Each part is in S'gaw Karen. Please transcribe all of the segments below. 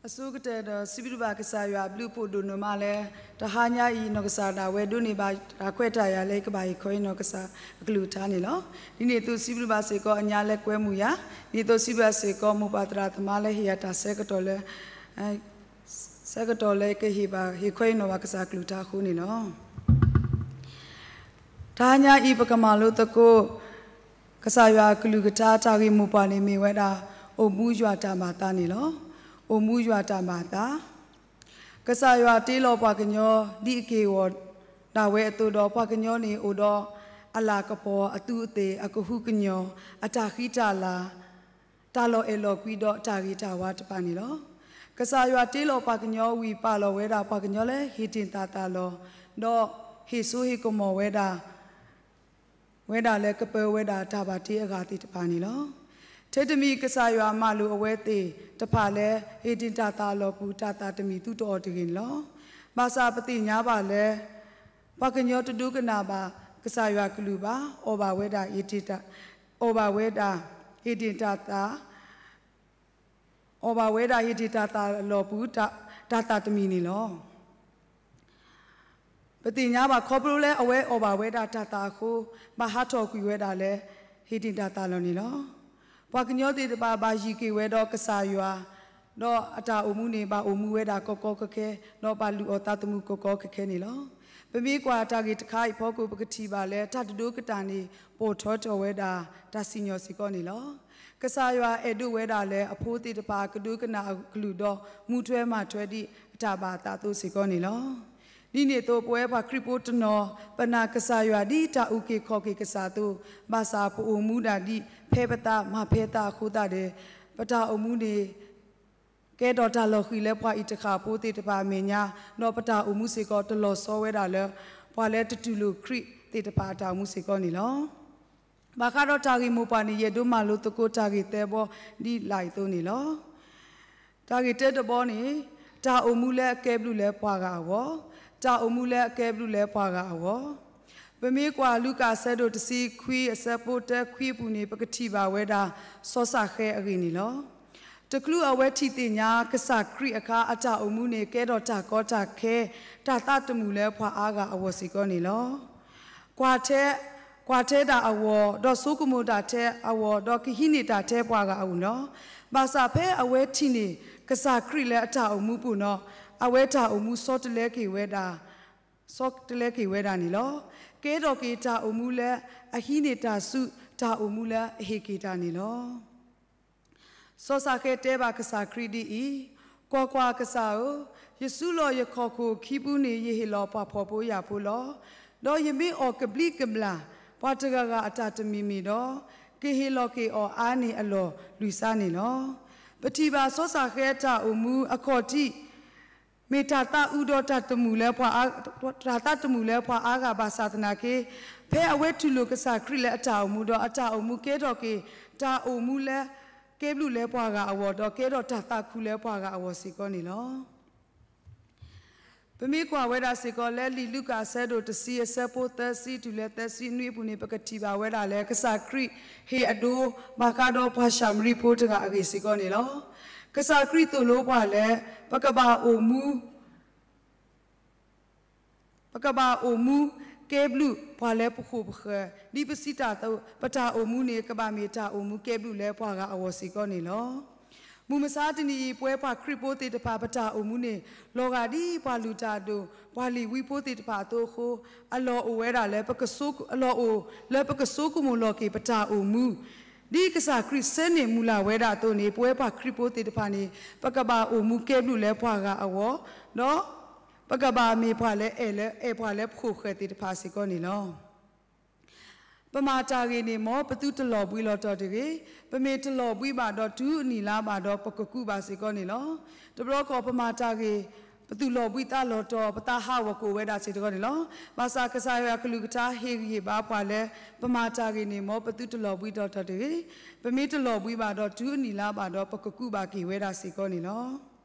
အဆိကတၢၢ်ဒီး စံးဘျုးဘၣ်ကစၢ်ယွၤအဘျုးအဖှိၣ်ဒိၣ်နီၢ်မးလၢ တဟါညါအံၤ နီၢ်ကစၢ်ဒၣ်ဝဲဒိးန့ၢ်ဘၣ်တၢ်ခွဲးတၢ်ယာ်လၢကဘၣ်ဟ့ၣ်ခီဟ့ၣ်နီၤကစၢ်အကလုၢ်ကထါန့ၣ်လီၤ. ဒ်န့ၣ်အသိးစံးဘျုးဘၣ်စ့ၢ်ကီးအညါလၢကွဲမုာ်ယၤ, ဒ်န့ၣ်အသိးစံးဘျုးဘၣ်စ့ၢ်ကီးမိၢ်ပၢ်သရၣ်သမါလၢဟ့ၣ်ယၤတၢ်ဆၢကတီၢ်လၢ ဆၢကတီၢ်လၢကဟ့ၣ်ဘၣ်ဟ့ၣ်ခီဟ့ၣ်နီၤဘၣ်ကစၢ်အကလုၢ်ကထါအဃိန့ၣ်လီၤ. တဟါညါအံၤပကမၤလိသကိး ကစၢ်ယွၤအကလုၢ်ကထါတၢ်ဂ့ၢ်မိၢ်ပှၢ်န့ၣ်မ့ၢ်ဝဲဒၣ် အိၣ်မူယွၤတၢ်ဘၣ်သးန့ၣ်လီၤ. အိၣ်မူယွၤတၢ်ဘၣ်သး ကစၢ်ယွၤတ့လီၤပှၤကညီဒ်အက့ၢ်အဂီၤဒၣ်ဝဲအသိးဒီး ပှၤကညီန့ၣ်အိၣ်ဒီး အလၤကပီၤ အသူးအသ့ၣ် အကဟုကညီၤ အတၢ်ဃံတၢ်လၤ တၢ်လီၤအဲၣ်လီၤကွံဒီးတၢ်ဂ့ၤတၢ်ဝါတဖၣ်န့ၣ်လီၤ. ကစၢ်ယွၤတ့လီၤပှၤကညီဝံၤပာ်လီၤဝဲဒၣ်ပှၤကညီလၢဟ့ၣ်တ့ၢ်တၢ်သးလီၤ ဒီးဟ့ၣ်စိဟ့ၣ်ကမီၤဝဲဒၣ် ဝဲဒၣ်လၢကပၢဝဲဒၣ်တၢ်ဘၣ်တ့အဂၤသ့ၣ်တဖၣ်န့ၣ်လီၤ. ထဲတမံၤကစၢ်ယွၤမၤလိာ်အဝဲသ့ၣ်တဖၣ်လၢ ဟ့ၣ်တ့ၢ်တၢ်သးအလီၢ်ပူၤ တၢ်သးတမံၤသူတအီၣ်တဂ့ၤန့ၣ်လီၤ. ဘၣ်ဆၣ်ပသ့ၣ်ညါဘၣ်လၢ ပှၤကညီတဒိကနၣ်ဘၣ်ကစၢ်ယွၤကလုၢ်ဘၣ်, အီၣ်ဘၣ်ဝဲဒၣ်ဟ့ၣ်တ့ၢ်တၢ်, အီၣ်ဘၣ်ဝဲဒၣ် ဟ့ၣ်တ့ၢ်တၢ်သး အီၣ်ဘၣ်ဝဲဒၣ်ဟ့ၣ်တ့ၢ်တၢ်သးအလီၢ်ပူၤ တၢ်သးတမံၤန့ၣ်လီၤ. ပသ့ၣ်ညါဘၣ်ခီဖျိလၢအဝဲအီၣ်ဘၣ်ဝဲဒၣ်တၢ်သးအဃိ ဘၣ်ဟးထီၣ်ကွံာ်ဝဲဒၣ်လၢ ဟ့ၣ်တ့ၢ်တၢ်သးလီၢ်န့ၣ်လီၤ. ပှၤကညီသ့ၣ်တဖၣ်ဘၣ်ယံၤက့ၤဝဲဒီးကစၢ်ယွၤ ဒီးအတၢ်အိၣ်မူန့ၣ် ဘၣ်အိၣ်မူဝဲဒၣ်ကီကီခဲခဲ ဒီးဘၣ်လုၢ်အီၣ်သးသမူကီကီခဲခဲန့ၣ်လီၤ. ပမ့ၢ်ကွၢ်တၢ်ဂ့ၢ်တခါအံၤအဖီခိၣ် ပကထံၣ်ဘၣ်လၢတၢ်တဒိကနၣ်န့ၣ် ပိာ်ထွဲထီၣ်ဝဲဒၣ်တၢ်စံၣ်ညီၣ်စ့ၢ်ကီးန့ၣ်လီၤ. ကစၢ်ယွၤအဲၣ်ဒိးဝဲဒၣ်လၢအဖိသ့ၣ်တဖၣ်ကဒိကနၣ်အကလုၢ်ဒီးမူထွဲမၤထွဲဒ်အတၢ်ဘၣ်အသးအသိးစ့ၢ်ကီးန့ၣ်လီၤ. ဒ်န့ၣ်အသိးပဝဲပှၤခရံာ်ဖိတနီၤ ပနာ်ကစၢ်ယွၤဒ်တၢ်အုၣ်က့ၤခီၣ်က့ၤကစၢ်အသိး ဘၣ်ဆၣ်ပအိၣ်မူဒၣ်ဒ်ဖဲပသးမၤဖဲသးအဃိသတးဒီး ပတၢ်အိၣ်မူန့ၣ် ကဲထီၣ်တၢ်လီၤဃံၤလၢပှၤအံၤတဃၣ်ဖိသ့ၣ်တဖၣ်အမဲာ်ညါ, ဒီးပတၢ်အိၣ်မူစ့ၢ်ကီးတလီၤဆီဝဲဒၣ်လၢ ပှၤလၢတတူၢ်လိာ်ခရံာ်သ့ၣ်တဖၣ်အတၢ်အိၣ်မူစ့ၢ်ကီးန့ၣ်လီၤ. ဘၣ်ဃးဒီးတၢ်ဂ့ၢ်မိၢ်ပှၢ်န့ၣ် ယအဲၣ်ဒိးမၤလိသကိးတၢ်ဂ့ၢ်သၢဘီဒ်လာ်အံၤအသိးန့ၣ်လီၤ. တၢ်ဂ့ၢ်တၢတဘီန့ၣ် တၢ်အိၣ်မူလၢအကဲဘျုးလၢပှၤဂၤအဂီၢ်, တၢ်အိၣ်မူလၢအကဲဘျုးလၢပှၤဂၤအဂီၢ်. ပမ့ၢ်ကွၢ်လူၤကၣ်အဆၢဒိၣ်တဆံခွံအဆၢဖိတၢခွံအပူၤန့ၣ် ပကထံၣ်ဘၣ်ဝဲဒၣ် စီၤစၤဃဲအဂ့ၢ်န့ၣ်လီၤ. တချုးအဝဲထံၣ်သ့ၣ်ညါကစၢ်ခရံာ်အခါ အတၢ်အိၣ်မူန့ၣ် ကဲထီၣ်တၢ်ကီတၢ်ခဲ တၢ်သးတမုာ်လၢပှၤအါဂၤအဂီၢ်စ့ၢ်ကီးန့ၣ်လီၤ. ကွၢ်ထဲ, ကွၢ်ထဲဒၣ်အဂီၢ် ဒီးဆိကမိၣ်တၢ်ထဲအဂီၢ် ဒီးကဟံးန့ၢ်တၢ်ထဲပှၤဂၤအဂီၢ်န့ၣ်လီၤ. ဘၣ်ဆၣ်ဖဲအဝဲထံၣ်န့ၢ်ကစၢ်ခရံာ်လၢအတၢ်အိၣ်မူပူၤန့ၣ် အဝဲတၢ်အိၣ်မူဆီတလဲက့ၤဝဲဒၣ် ဆီတလဲက့ၤဝဲဒၣ်န့ၣ်လီၤ. ကဲထီၣ်က့ၤတၢ်အိၣ်မူလၢအဟံးန့ၢ်တၢ်ဆူ တၢ်အိၣ်မူလၢအဟ့ၣ်က့ၤတၢ်န့ၣ်လီၤ. စီၤစၤဃဲတဲဘၣ်ကစၢ်ခရံာ်ဒ်အံၤ, ကွၢ်ကွၢ်, ကစၢ်ဧၢ, ယစုလီၢ်ယခီၣ်ခိၣ်ခံပူၤန့ၣ် ယဟ့ၣ်လီၤပှၤဖှီၣ်ဖိယာ်ဖိလီၤ. ဒီးယမ့ၢ်အီၣ်ကဘျံးကဘျၣ် ပှၤတဂၤဂၤအတၢ်တမံၤမံၤဒီး, ကဟ့ၣ်လီၤက့ၤအီၤအါန့ၢ်အလီၢ်လွံၢ်စါန့ၣ်လီၤ. ပထံၣ်ဘၣ်စီၤစၤဃဲအတၢ်အိၣ်မူအခီၣ်ထံး မ့ၢ်တၢ်သးအုးဒီးတၢ်တမုာ်လၢပှၤအါ, တၢ်သးတမုာ်လၢပှၤအါဂၤဘၣ်ဆၣ်သနာ်က့, ဖဲအဝဲတူၢ်လိာ်ကစၢ်ခရံာ်လၢအတၢ်အိၣ်မူဒီး အတၢ်အိၣ်မူကဲထီၣ်က့ၤ တၢ်အိၣ်မူလၢ ကဲဘျုးလၢပှၤဂၤအဂီၢ် ဒီးကဲထီၣ်တၢ်သးခုလၢပှၤဂၤအဂီၢ်စ့ၢ်ကီးန့ၣ်လီၤ. ပမ့ၢ်ကွၢ်ဝဲဒၣ်စ့ၢ်ကီးလၢလံာ်လူၤကၣ်အဆၢဒိၣ်တဆံအဆၢဖိသၢဆံတုၤလၢသၢဆံနွံအပူၤန့ၣ် ပကထံၣ်ဘၣ်ဝဲဒၣ်လၢ ကစၢ်ခရံာ်ဟ့ၣ်အဒိ ဘၣ်ဃးဒီးပှၤၡၤမရံဖိတဂၤအဂ့ၢ်စ့ၢ်ကီးန့ၣ်လီၤ. ကစၢ်ခရံာ်သိၣ်လိပှၤလၢ ပကဘၣ်အိၣ်မူ ပကဘၣ်အိၣ်မူကဲဘျုးပှၤလၢပဃိၣ်ပဃၢၤ ဒ်ပစံးတၢ်အသိး ပတၢ်အိၣ်မူန့ၣ် ကဘၣ်မ့ၢ်တၢ်အိၣ်မူကဲဘျုးလၢပှၤဂၤအဂီၢ်စ့ၢ်ကီးန့ၣ်လီၤ. မုၢ်မဆါတနံၤအံၤ ပဝဲပှၤခရံာ်ဖိသ့ၣ်တဖၣ် ပတၢ်အိၣ်မူန့ၣ် လီၤဂာ်ဒ်ပှၤလုၢ်တၢ်ဒိၣ် ပှၤလ့ၤဝံဖိသ့ၣ်တဖၣ်အသိးအဃိ အလီၢ်အိၣ်ဝဲဒၣ်လၢ ပကဆိ, အလီၢ်အိၣ်လၢပကဆိကမိၣ်လီၤက့ၤပတၢ်အိၣ်မူ ဒ်ကစၢ်ခရံာ်ဆှၢန့ၢ်မုၢ်လၢ်ဝဲဒၣ်အသိးန့ၣ် ပဝဲပှၤခရံာ်ဖိသ့ၣ်တဖၣ်န့ၣ် ပကဘၣ်အိၣ်မူကဲဘျုးလၢပှၤဂၤအဂီၢ်, ဒီး ပကဘၣ်မ့ၢ်ပှၤလၢအဲၣ်လၢ အဲၣ်ပှၤလၢပဃိၣ်ဃၢၤသ့ၣ်တဖၣ်စ့ၢ်ကီးန့ၣ်လီၤ. ပမၤတၢ်ဂ့ၤန့ၣ် မ်ပသုတလီၤဘှံးလီၤတီၤတဂ့ၤ. ပမ့ၢ်တလီၤဘှံးဘၣ်ဒီးတုၤအနံၣ်လါဘၣ်ဒီးပကကူးဘၣ်စ့ၢ်ကီးန့ၣ်လီၤ. တဘျီဃီပမၤတၢ်ဂ့ၤ ပသုးလီၤဘှံးသးလီၤတီၤ ပသးဟးဂီၤကိာ်ဝဲဒၣ်စ့ၢ်ကီးန့ၣ်လီၤ. ဘၣ်ဆၣ်ကစၢ်ယွၤကလုၢ်ကထါဟ့ၣ်ဂံၢ်ဟ့ၣ်ဘါပှၤလၢ ပမၤတၢ်ဂ့ၤန့ၣ် မ်ပသုတလီၤဘှံးလီၤတီၤတဂ့ၤ. ပမ့ၢ်တလီၤဘှံးဘၣ်ဒီးတုၤအနံၣ်လါဘၣ်ဒီးပကကူးဘၣ်က့ၤဝဲဒၣ်စ့ၢ်ကီးန့ၣ်လီၤ.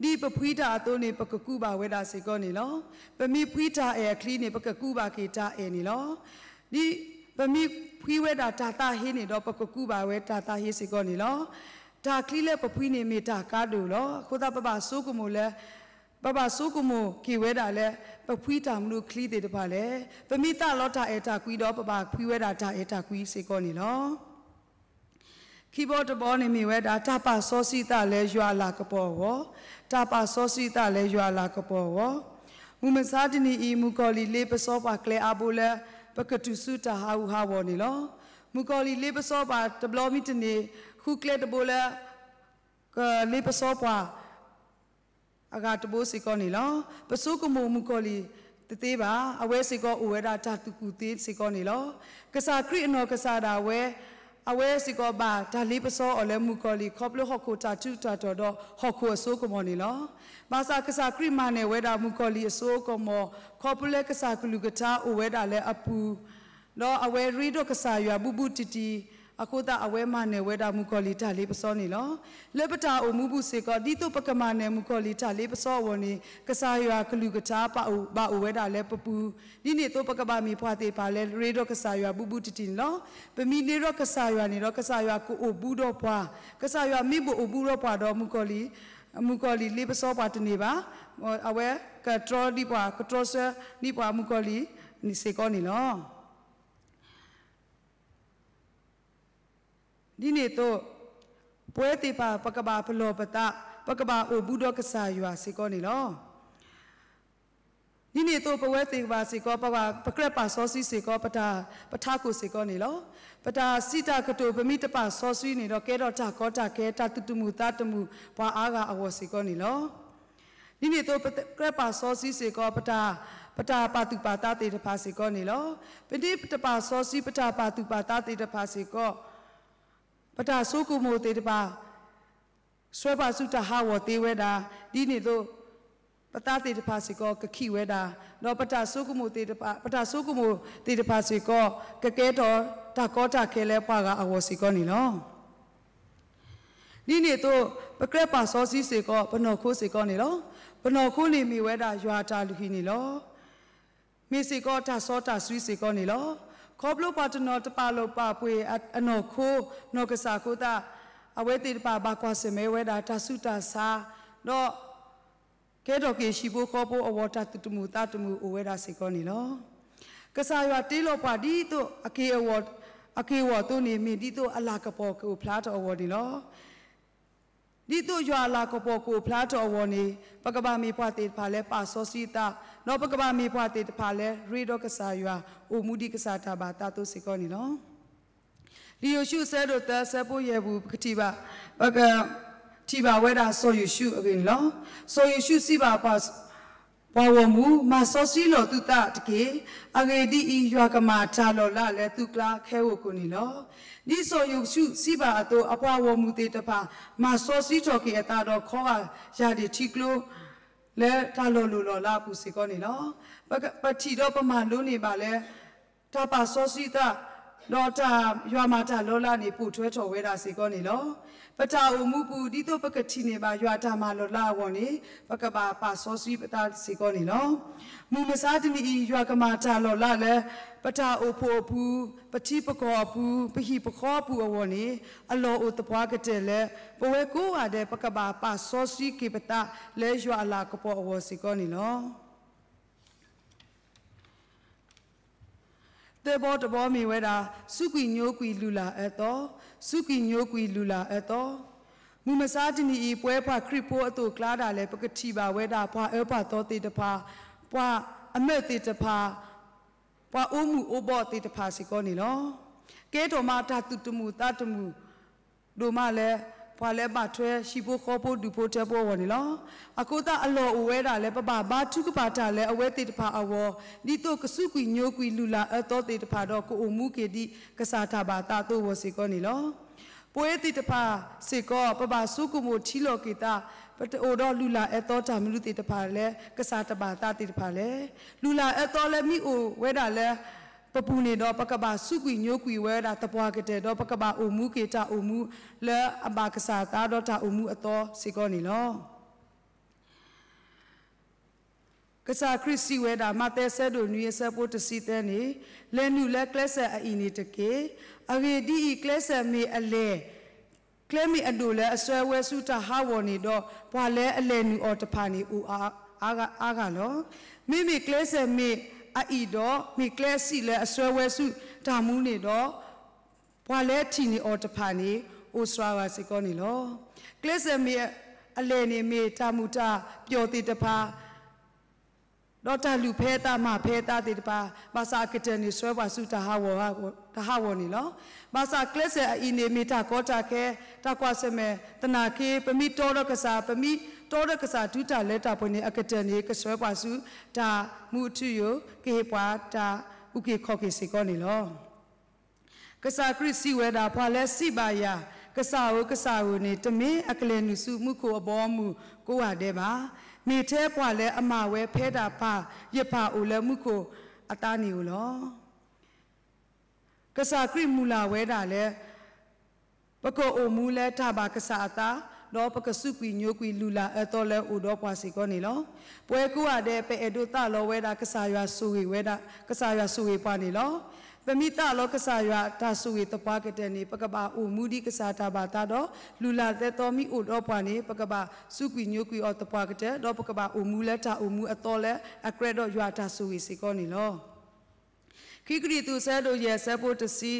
ဒ်ပဖှံတၢ်အသိးန့ၣ် ပကကူးဘၣ်ဝဲဒၣ်စ့ၢ်ကီးန့ၣ်လီၤ. ပမ့ၢ်ဖှံတၢ်အဲၣ်အချံန့ၣ် ပကကူးဘၣ်က့ၤတၢ်အဲၣ်န့ၣ်လီၤ. ဒ်ပမ့ၢ်ဖှံဝဲဒၣ်တၢ်သးဟ့န့ၣ်ဒီး ပကကူးဘၣ်ဝဲတၢ်သးဟ့စ့ၢ်ကီးန့ၣ်လီၤ. တၢ်ချံလၢပဖှံန့ၣ်မ့ၢ်တၢ်ကါဒိၣ်လီၤ. အဃိသတးပဘၣ်ဆိကမိၣ်လၢ ပဘၣ်ဆိကမိၣ်က့ၤဝဲဒၣ်လၢ ပဖှံတၢ်မနုၤချံသ့ၣ်တဖၣ်လဲၣ်. ပမ့ၢ်သးလီတၢ်အဲၣ်တၢ်ကွံဒီး ပဘၣ်ဖှံဝဲဒၣ်တၢ်အဲၣ်တၢ်ကွံစ့ၢ်ကီးန့ၣ်လီၤ. ခံဘီတဘီန့ၣ်မ့ၢ်ဝဲဒၣ် တၢ်ပာ်စီဆှံသးလၢယွၤအလၤကပီၤအဂီၢ်, တၢ်ပာ်စီဆှံသးလၢယွၤအလၤကပီၤအဂီၢ်. မုၢ်မဆါတနံၤအံၤ မုၣ်ကီၤလံၢ်လ့ပစီပှၤကျဲအါဘိလၢ ပကတုၤဆူတၢ်ဟးဂူာ်ဟးဂီၤန့ၣ်လီၤ. မုၣ်ကီၤလံၢ်လ့ပစီပှၤတဘျီမ့ၢ်တန့ၢ် ဃုကျဲတဘိလၢ ကလ့ပစီပှၤ အဂၤတဘိစ့ၢ်ကီးန့ၣ်လီၤ. ပဆိကမိၣ်မုၣ်ကီၤလံၢ်တသ့ဘၣ်. အဝဲစ့ၢ်ကီးအိၣ်ဝဲဒၣ်တၢ်သူၣ်ကူၣ်သ့စ့ၢ်ကီးန့ၣ်လီၤ. ကစၢ်ခရံာ်အနီၢ်ကစၢ်ဒၣ်ဝဲ အဝဲစ့ၢ်ကီးဘၣ်တၢ်လ့ပစီအီၤလၢမုၣ်ကီၤလံၢ် ခီဖျိဟီၣ်ခိၣ်တၢ်ထူးတၢ်တီၤဒီးဟီၣ်ခိၣ်အစိကမီၤန့ၣ်လီၤ. ဘၣ်ဆၣ်ကစၢ်ခရံာ်မၤနၢၤဝဲဒၣ်မုၣ်ကီၤလံၢ်အစိကမီၤ ခီဖျိလၢကစၢ်ကလုၢ်ကထါအိၣ်ဝဲဒၣ်လၢအပူၤ ဒီးအဝဲရ့ဒီးကစၢ်ယွၤဘူးဘူးတံၢ်တံၢ်, အဃိသတးအဝဲမၤနၢၤဝဲဒၣ်မုၣ်ကီၤလံၢ်တၢ်လ့ပစီန့ၣ်လီၤ. လၢပတၢ်အိၣ်မူပူၤစ့ၢ်ကီး ဒ်သိးပကမၤနၢၤမုၣ်ကီၤလံၢ်တၢ်လ့ပစီအဂီၢ်န့ၣ် ကစၢ်ယွၤကလုၢ်ကထါပာ်အိၣ်ဘၣ်အိၣ်ဝဲဒၣ်လၢပပူၤ, ဒ်န့ၣ်အသိးပကဘၣ်မ့ၢ်ပှၤသ့ၣ်တဖၣ်လၢရ့ဒီးကစၢ်ယွၤဘူးဘူးတံၢ်တံၢ်န့ၣ်လီၤ. ပမ့ၢ်ရ့ဒီးကစၢ်ယွၤန့ၣ်ဒီး ကစၢ်ယွၤကအိၣ်ဘူးဒီးပှၤ, ကစၢ်ယွၤမ့ၢ်ဘၣ်အိၣ်ဘူးဒီးပှၤဒီးမုၣ်ကီၤလံၢ် မုၣ်ကီၤလံၢ်လ့ပစီပှၤတန့ၢ်ဘၣ်. အဝဲကတြီဒံးပှၤ ကတြီဆၢဒံးပှၤမုၣ်ကီၤလံၢ်စ့ၢ်ကီးန့ၣ်လီၤ. ဒ်န့ၣ်အသိး ပဝဲသ့ၣ်တဖၣ် ပကဘၣ်ပလီၢ်ပသး, ပကဘၣ်အိၣ်ဘူးဒီးကစၢ်ယွၤစ့ၢ်ကီးန့ၣ်လီၤ. ဒ်န့ၣ်အသိး ပဝဲသ့ၣ်တဖၣ်စ့ၢ်ကီး ပကြၢးပာ်စီဆှံစ့ၢ်ကီး ပထးခိၣ်စ့ၢ်ကီးန့ၣ်လီၤ. ပတၢ်စံးတၢ်ကတိၤ ပမ့ၢ်တပာ်စီဆှံန့ၣ်ဒီး ကဲထီၣ်တၢ်ကီတၢ်ခဲ တၢ်သူၣ်တမုာ်သးတမုာ် ပှၤအါဂၤအဂီၢ်စ့ၢ်ကီးန့ၣ်လီၤ. ဒ်န့ၣ်အသိး ပကြၢးပာ်စီဆှံစ့ၢ်ကီး ပတၢ်ပာ်သူၣ်ပာ်သးသ့ၣ်တဖၣ်စ့ၢ်ကီးန့ၣ်လီၤ. ပမ့ၢ်တပာ်စီဆှံ ပတၢ်ပာ်သူၣ်ပာ်သးသ့ၣ်တဖၣ်စ့ၢ်ကီး ပတၢ်ဆိကမိၣ်သ့ၣ်တဖၣ် ဆှၢပှၤဆူတၢ်ဟးဂီၤသ့ဝဲဒၣ်, ဒ်န့ၣ်အသိး ပသးသ့ၣ်တဖၣ်စ့ၢ်ကီးကခံးဝဲဒၣ်, ဒီးပတၢ်ဆိကမိၣ်သ့ၣ်တဖၣ်, ပတၢ်ဆိကမိၣ်သ့ၣ်တဖၣ်စ့ၢ်ကီး ကကဲထီၣ်တၢ်ကီတၢ်ခဲလၢပှၤဂၤအဂီၢ်စ့ၢ်ကီးန့ၣ်လီၤ. ဒ်န့ၣ်အသိး ပကြၢးပာ်စီဆှံစ့ၢ်ကီး ပနီၢ်ခိစ့ၢ်ကီးန့ၣ်လီၤ. ပနီၢ်ခိန့ၣ်မ့ၢ်ဝဲဒၣ်ယွၤအတၢ်လုၢ်ဟံၣ်န့ၣ်လီၤ. မ့ၢ်စ့ၢ်ကီးတၢ်စီတၢ်ဆှံစ့ၢ်ကီးန့ၣ်လီၤ. ခီဖျိပှၤတနီၤတပာ်လုၢ်ပာ်ပှ့ၤအနီၢ်ခိ နီၢ်ကစၢ်အဃိသတး အဝဲသ့ၣ်တဖၣ်ဘၣ်ကွၢ်ဆၢၣ်မဲာ်ဝဲဒၣ်တၢ်ဆူးတၢ်ဆါ, ဒီး ကဲထီၣ်က့ၤဟံၣ်ဖိဃီဖိအဂီၢ် တၢ်သူၣ်တမုာ်သးတမုာ်အိၣ်ဝဲဒၣ်စ့ၢ်ကီးန့ၣ်လီၤ. ကစၢ်ယွၤတ့လီၤပှၤဒ်သိး အက့ၢ်အဂီၤအသိးန့ၣ် မ့ၢ်ဒ်သိးအလၤကပီၤကအိၣ်ဖျါထီၣ်အဂီၢ်န့ၣ်လီၤ. ဒ်သိးယွၤအလၤကပီၤကအိၣ်ဖျါထီၣ်အဂီၢ်န့ၣ် ပကဘၣ်မ့ၢ်ပှၤသ့ၣ်တဖၣ်လၢပာ်စီဆှံသး, ဒီးပကဘၣ်မ့ၢ်ပှၤသ့ၣ်တဖၣ်လၢရ့ဒီးကစၢ်ယွၤ အိၣ်မူဒ်ကစၢ်တၢ်ဘၣ်သးအသိးစ့ၢ်ကီးန့ၣ်လီၤ. လံာ်ယိၤၡူအဆၢဒိၣ်သၢ အဆၢဖိယဲၢ်ပူၤ ပကထံၣ်ဘၣ်, ပကထံၣ်ဘၣ်ဝဲဒၣ်စီၤယိၤၡူအဂ့ၢ်န့ၣ်လီၤ. စီၤယိၤၡူစံးဘၣ်ပှၤဂီၢ်မုၢ်, မၤစီဆှံလီၤသုသးတက့ၢ်. အဂ့ၢ်ဒ်အံၤ, ယွၤကမၤတၢ်လီၤလးလၢသုကျါခဲဂိာ်ခိၣ်န့ၣ်လီၤ. ဒ်စီၤယိၤၡူစံးဘၣ်အသိး အပှၤဂီၢ်မုၢ်သ့ၣ်တဖၣ် မၤစီဆှံထီၣ်က့ၤအသးဒီးခီဂာ်ယၢ်ဒ့ၣ်ထံကျိ လၢတၢ်လီၤလိၢ်လီၤလးအပူၤစ့ၢ်ကီးန့ၣ်လီၤ. ပထံၣ်ဒီးပမၤလိန့ၢ်ဘၣ်လၢ တၢ်ပာ်စီဆှံသး ဒီးတၢ်ယွၤမၤတၢ်လီၤလးန့ၣ် ပိာ်ထွဲထီၣ်ဝဲဒၣ်စ့ၢ်ကီးန့ၣ်လီၤ. ပတၢ်အိၣ်မူပူၤ ဒ်သိးပကထံၣ်န့ၢ်ဘၣ်ယွၤတၢ်မၤလီၤလးအဂီၢ်န့ၣ် ပကဘၣ်ပာ်စီဆှံပသးစ့ၢ်ကီးန့ၣ်လီၤ. မုၢ်မဆါတနံၤအံၤ ယွၤကမၤတၢ်လီၤလးလၢ ပတၢ်အိၣ်ဖှိၣ်အပူၤ, ပထံပကီၢ်အပူၤ, ပဟံၣ်ပဃီအပူၤအဂီၢ်န့ၣ် အလီၢ်အိၣ်သပှၢ်ကတၢၢ်လၢ ပဝဲကိးဂၤဒဲး ပကဘၣ်ပာ်စီဆှံက့ၤပသးလၢယွၤအလၤကပီၤအဂီၢ်စ့ၢ်ကီးန့ၣ်လီၤ. သၢဘီတဘီမ့ၢ်ဝဲဒၣ် စူးကွံာ်ညိကွံာ်လုၢ်လၢ်အၢသီ, စူးကွံာ်ညိကွံာ်လုၢ်လၢ်အၢသီ. မုၢ်မဆါတနံၤအံၤ ပဝဲပှၤခရံာ်ဖိအသိးအကျါဒၣ်လဲာ် ပကထံၣ်ဘၣ်ဝဲဒၣ် ပှၤအၢပှၤသီသ့ၣ်တဖၣ်, ပှၤအမၢၢ်သ့ၣ်တဖၣ်, ပှၤအိၣ်မုာ်အိၣ်ဘှီၣ်သ့ၣ်တဖၣ်စ့ၢ်ကီးန့ၣ်လီၤ. ကဲထီၣ်မးတၢ်သူၣ်တမုာ်သးတမုာ် ဒိၣ်မးလၢ ပှၤလၢဘၣ်ထွဲဟံၣ်ဖိဃီဖိဒူၣ်ဖိထၢဖိအဂီၢ်န့ၣ်လီၤ. အဃိသတးအလီၢ်အိၣ်ဝဲဒၣ်လၢ ပဘၣ်ဘါထုကဖၣ်တၢ်လၢအဝဲသ့ၣ်တဖၣ်အဂီၢ်, ဒ်သိးကစူးကွံာ်ညိကွံာ်လုၢ်လၢ်အၢသီသ့ၣ်တဖၣ်ဒီး ကအိၣ်မူက့ၤဒ်ကစၢ်တၢ်ဘၣ်သးအသိးအဂီၢ်စ့ၢ်ကီးန့ၣ်လီၤ. ပဝဲသ့ၣ်တဖၣ်စ့ၢ်ကီး ပဘၣ်ဆိကမိၣ်ထံလီၤက့ၤသး, ပတအိၣ်ဒီးလုၢ်လၢ်အၢသီတၢ်မနုၤသ့ၣ်တဖၣ်လၢ ကစၢ်တဘၣ်သးသ့ၣ်တဖၣ်လဲၣ်. လုၢ်လၢ်အၢသီလၢမ့ၢ်အိၣ်ဝဲဒၣ်လၢ ပပူၤန့ၣ်ဒီး ပကဘၣ်စူးကွံာ်ညိကွံာ်ဝဲဒၣ်သပှၢ်ကတၢၢ်ဒီး ပကဘၣ်အိၣ်မူက့ၤတၢ်အိၣ်မူလၢအဘၣ်ကစၢ်အသးဒီးတၢ်အိၣ်မူအသီစ့ၢ်ကီးန့ၣ်လီၤ. ကစၢ်ခရံာ်စံးဝဲဒၣ် မးသဲအဆၢဒိၣ်နွံအဆၢဖိတဆံသၢန့ၣ်, လဲၤနုာ်လၢကျဲစၢၤအအံၤန့ၣ်တက့ၢ်. အဂ့ၢ်ဒ်အံၤ, ကျဲစၢၤမ့ၢ်အလဲၢ် ကျဲမ့ၢ်အဒိၣ်လၢအစွဲဝဲဆူတၢ်ဟးဂီၤန့ၣ်ဒီး, ပှၤလၢအလဲၤနုာ်အီၤတဖၣ်န့ၣ် အိၣ်အါဂၤလီၤ. မ့မ့ၢ်ကျဲစၢၤမ့ၢ်အအံၣ်ဒီး, မ့ၢ်ကျဲအစံၣ်လၢအစွဲဝဲဆူတၢ်မူန့ၣ်ဒီး, ပှၤလၢထံၣ်န့ၢ်အီၤတဖၣ်န့ၣ် အိၣ်စှၤဂၤစ့ၢ်ကီးန့ၣ်လီၤ. ကျဲစၢၤမ့ၢ်အလဲၢ်န့ၣ် မ့ၢ်တၢ်မုာ်တၢ်ပျီၣ်သ့ၣ်တဖၣ် ဒီးတၢ်လုၢ်ဖဲသးမၤဖဲသးသ့ၣ်တဖၣ်, ဘၣ်ဆၣ်အကတၢၢ်န့ၣ် စွဲပှၤဆူတၢ်ဟးဂီၤန့ၣ်လီၤ. ဘၣ်ဆၣ်ကျဲစၢၤအအံၣ်န့ၣ် မ့ၢ်တၢ်ကီတၢ်ခဲ, တၢ်ကွၢ်ဆၢၣ်မဲာ်သနာ်က့, ပမ့ၢ်တီဒီးကစၢ်, ပမ့ၢ်တီဒီးကစၢ်တုၤတၢ်လၢတၢ်ပှဲၤန့ၣ် အကတၢၢ်န့ၣ် ကစွဲပှၤဆူတၢ်မူအထူအယိာ်, ကဟ့ၣ်ပှၤတၢ်အုၣ်က့ၤခီၣ်က့ၤစ့ၢ်ကီးန့ၣ်လီၤ. ကစၢ်ခရံာ်စံးဝဲဒၣ်, ပှၤလၢစံးဘၣ်ယၤ, ကစၢ်ဧၢ, ကစၢ်ဧၢန့ၣ် တမ့ၢ်အကလဲၤနုာ်ဆူမူခိၣ်အဘီအမုၢ်ကိးဂၤဒဲးဘၣ်. မ့ၢ်ထဲပှၤလၢအမၤဝဲဖဲဒၣ်ပၢ်ယပၢ်အိၣ်လၢမူခိၣ်အသါန့ၣ်ဧိၤလီၤ. ကစၢ်ခရံာ်မုၢ်လၢ်ဝဲဒၣ်လၢ ပကအိၣ်မူလၢတၢ်ဘၣ်ကစၢ်အသး, ဒီးပကစူးကွံာ်ညိကွံာ်လုၢ်လၢ်အၢသီလၢအိၣ်ဒီးပှၤစ့ၢ်ကီးန့ၣ်လီၤ. ပဝဲကိးဂၤဒဲး ပအဲၣ်ဒိးသးလီဝဲဒၣ်ကစၢ်ယွၤဆိၣ်ဂ့ၤဝဲဒၣ်, ကစၢ်ယွၤဆိၣ်ဂ့ၤပှၤန့ၣ်လီၤ. ပမ့ၢ်သးလီကစၢ်ယွၤတၢ်ဆိၣ်ဂ့ၤသပှၢ်ကတၢၢ်န့ၣ် ပကဘၣ်အိၣ်မူဒ်ကစၢ်တၢ်ဘၣ်သးဒီး လုၢ်လၢ်သၢသီမ့ၢ်အိၣ်ဒီးပှၤန့ၣ် ပကဘၣ်စူးကွံာ်ညိကွံာ်အီၤသပှၢ်ကတၢၢ် ဒီးပကဘၣ်အိၣ်မူလၢတၢ်အိၣ်မူအသီလၢအကြၢးဒီးယွၤတၢ်ဆိၣ်ဂ့ၤစ့ၢ်ကီးန့ၣ်လီၤ. ခံကရံၣ်သူး အဆၢဒိၣ်ယဲၢ် အဆၢဖိတဆံ,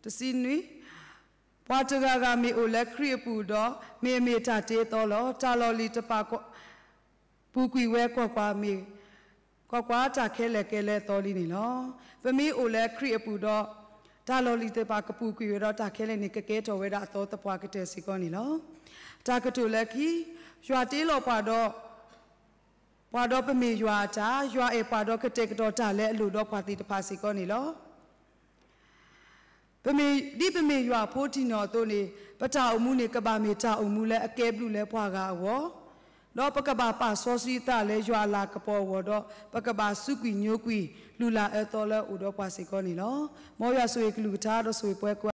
တဆံနွံ, ပှၤတဂၤဂၤမ့ၢ်အိၣ်လၢခရံာ်အပူၤဒီး, မ့ၢ်အမ့ၢ်တၢ်တ့အသီလီၤ. တၢ်လီၢ်လံၤတဖၣ် ပူၤကွံာ်ဝဲကွၢ်ကွၢ်မ့ၢ်, ကွၢ်ကွၢ်, တၢ်ခဲလၢာ်ကဲလၢအသီလံန့ၣ်လီၤ. ပမ့ၢ်အိၣ်လၢခရံာ်အပူၤဒီး, တၢ်လီၢ်လံၤတဖၣ်ကပူၤကွံာ်ဝဲဒီးတၢ်ခဲလၢာ်န့ၣ် ကကဲထီၣ်ဝဲဒၣ်အသီသပှၢ်ကတၢၢ်စ့ၢ်ကီးန့ၣ်လီၤ. တၢ်ကတိၤလၢခံ, ယွၤတ့လီၤပှၤဒီး ပှၤဒီးပမ့ၢ်ယွၤအတၢ်, ယွၤအဲၣ်ပှၤဒီးကတဲာ်ကတီၤတၢ်လၢအလိၣ်ဒီးပှၤသ့ၣ်တဖၣ်စ့ၢ်ကီးန့ၣ်လီၤ. ပမ့ၢ်, ဒ်ပမ့ၢ်ယွၤအဖိတံၢ်နီၢ်အသိးန့ၣ်, ပတၢ်အိၣ်မူန့ၣ် ကဘၣ်မ့ၢ်တၢ်အိၣ်မူလၢအကဲဘျုးလၢပှၤဂၤအဂီၢ်, ဒီးပကဘၣ်ပာ်စီဆှံသးလၢယွၤအလၤကပီၤအဂီၢ်ဒီး, ပကဘၣ်စူးကွံာ်ညိကွံာ် လုၢ်လၢ်အၢသီလၢအအိၣ်ဒီးပှၤစ့ၢ်ကီးန့ၣ်လီၤ. မ်ယွၤဆိၣ်ဂ့ၤကလုၢ်ကထါဒီးဆိၣ်ဂ့ၤပှၤကိး